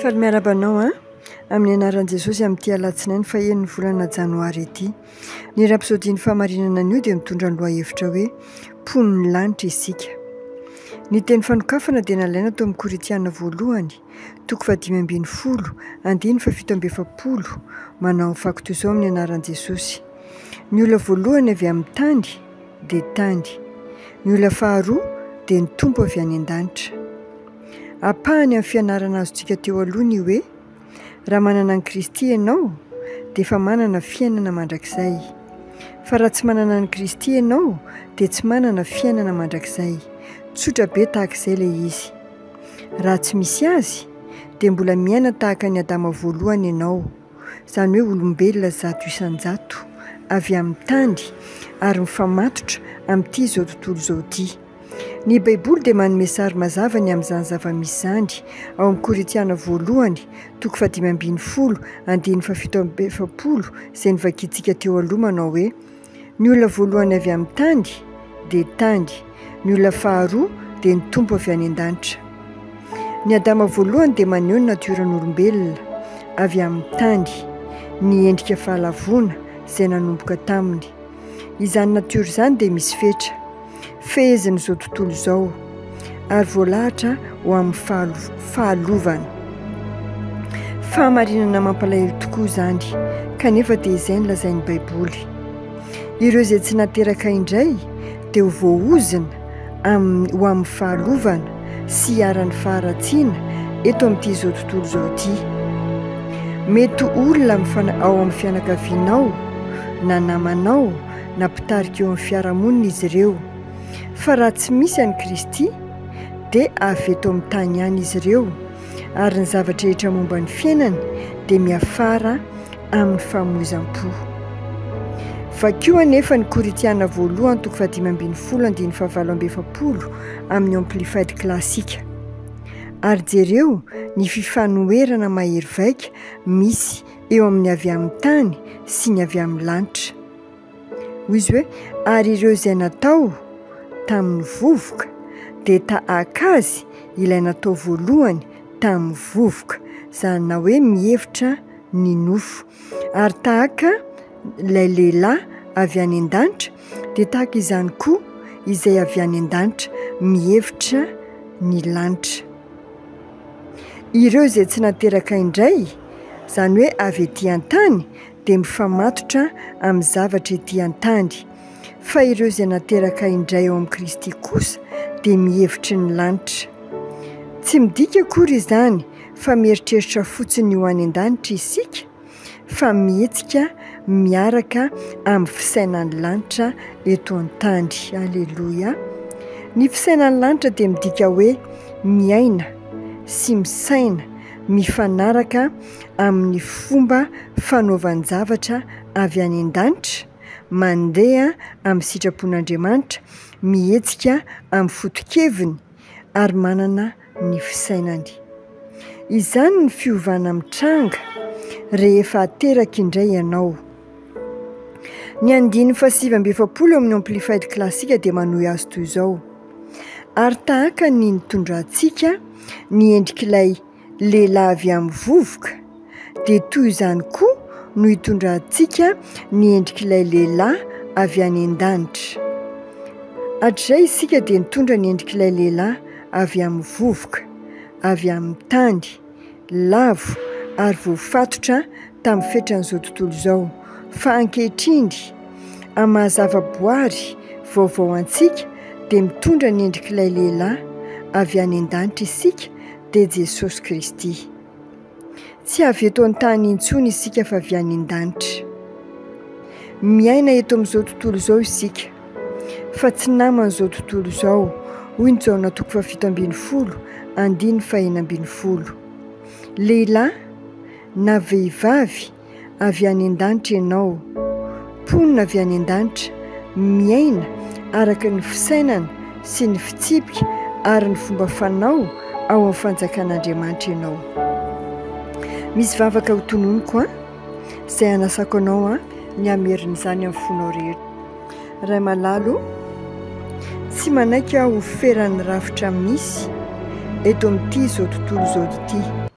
Faly miarahaba anao an! Amin'ny anaran'i Jesosy amin'ity alatsinainy fahenin'ny volana janoary ity. Ny Rapsodie-n'ny fahamarinana anio dia mitondra ny lohahevitra hoe Mponin'ny lanitra isika. Ny teny fanokafana dia nalaina tao amin'ny Korintiana voalohany, toko fahadimy ambin'ny folo, andininy faha-47, manao ny toy izao amin'ny anaran'i Jesosy. Ny olona voalohany avy amin'ny tany dia tany. Ny olona faharoa dia ny Tompo avy any an-danitra. Ampahany amin'ny fianarana azontsika teo aloha ny hoe raha manana an'i Kristy ianao dia efa manana fiainana mandrakizay. Fa raha tsy manana an'i Kristy ianao dia tsy manana fiainana mandrakizay. Tsotra be tahaka izay ilay izy. Raha tsy misy azy dia mbola miaina tahaka an'i Adama voalohany ianao, izany hoe olombelona 100% avy amin'ny tany ary mifamatotra amin'ity izao tontolo izao ity. Ny Baiboly dia manome sary mazava ny amin'izany zava-misy izany ao amin'ny Korintiana voalohany, toko faha-15, andininy faha-47, izay novakintsika teo aloha manao hoe, Ny olona voalohany avy amin'ny tany dia tany, ny olona faharoa dia ny Tompo avy any an-danitra. Ny Adama voalohany dia maneho ny natioran'olombelona avy amin'ny tany, ny endrika fahalavoana izay nanomboka taminy. Izany natiora izany dia misy fetra, fehezin'izao tontolo izao, ary voalahatra ho amin'ny fahalovana. Fahamarinana mampalahelo tokoa izany, kanefa dia izay no lazain'ny Baiboly. Ireo izay tsy nateraka indray dia ho voaozona amin'ny ho amin'ny fahalovana sy hiharan'ny faharatsiana eto amin'ity izao tontolo izao ity. Mety ho olona ao amin'ny fianakavianao na namanao na mpitarika eo amin'ny fiarahamonina izy ireo, fa raha tsy misy an'i Kristy dia avy eto amin'ny tany ihany izy ireo ary ny zavatra rehetra momba ny fiainany dia miafara amin'ny famoizam-po. Vakio anefa ny Korintiana voalohany toko faha-15 andininy faha-48 amin'ny Amplified Classic ary jereo ny fifanoherana mahery vaika misy eo amin'ny avy amin'ny tany sy ny avy amin'ny lanitra. Hoy izy hoe, ary ireo izay natao tamin'ny vovoka dia tahaka azy ilay natao voalohany tamin'ny vovoka, izany na hoe mihevitra ny nofo. Ary tahaka ilay lehilahy avy any an-danitra dia tahaka izany koa izay avy any an-danitra mihevitra ny lanitra. Ireo izay tsy nateraka indray, izany hoe avy ety an-tany, dia mifamatotra amin'ny zavatra ety an-tany, fa ireo izay nateraka indray ao amin'i Kristy kosa dia mihevitry ny lanitra. Tsy midika akory izany fa mieritreritra fotsiny ho any an-danitra isika, fa mihetsika miaraka amin'ny fisainan'ny lanitra eto an-tany. Aleloia! Ny fisainan'ny lanitra dia midika hoe miaina sy misaina mifanaraka amin'ny fomba fanaovan-javatra avy any an-danitra, mandeha amin'ny sitrapon'Andriamanitra, mihetsika amin'ny foto-keviny ary manana ny fisainany. Izany ny fiovana mitranga rehefa ateraka indray ianao. Ny andininy faha-49 eo amin'ny Amplified Classic dia manohy azy toy izao, Ary tahaka ny nitondrantsika ny endrik'ilay lehilahy avy amin'ny vovoka, dia toy izany koa no hitondrantsika ny endrik'ilay lehilahy avy any an-danitra. Hatrizay isika dia nitondra ny endrik'ilay lehilahy avy amin'ny vovoka, avy amin'ny tany, lavo ary voafatotra tamin'ny fetran'izao tontolo izao, fa ankehitriny, amin'ny maha-zavaboary vaovao antsika dia mitondra ny endrik'ilay lehilahy avy any an-danitra isika, dia Jesosy Kristy. Tsy avy eto an-tany intsony isika fa avy any an-danitra. Miaina eto amin'izao tontolo izao isika, fa tsy naman'izao tontolo izao, hoy ny Jaona toko faha-17, andininy faha-16. Lehilahy na vehivavy avy any an-danitra ianao, mponina avy any an-danitra, miaina araka ny fisainana sy ny fitsipika ary ny fomba fanao ao amin'ny fanjakan'Andriamanitra ianao. Misy vavaka hotononiko an, izay hanasako anao an, ny hamerina izany amin'ny fonao rehetra. Ray malala o, tsy manaiky aho ho feran'ny rafitra misy eto amin'ity izao tontolo izao ity.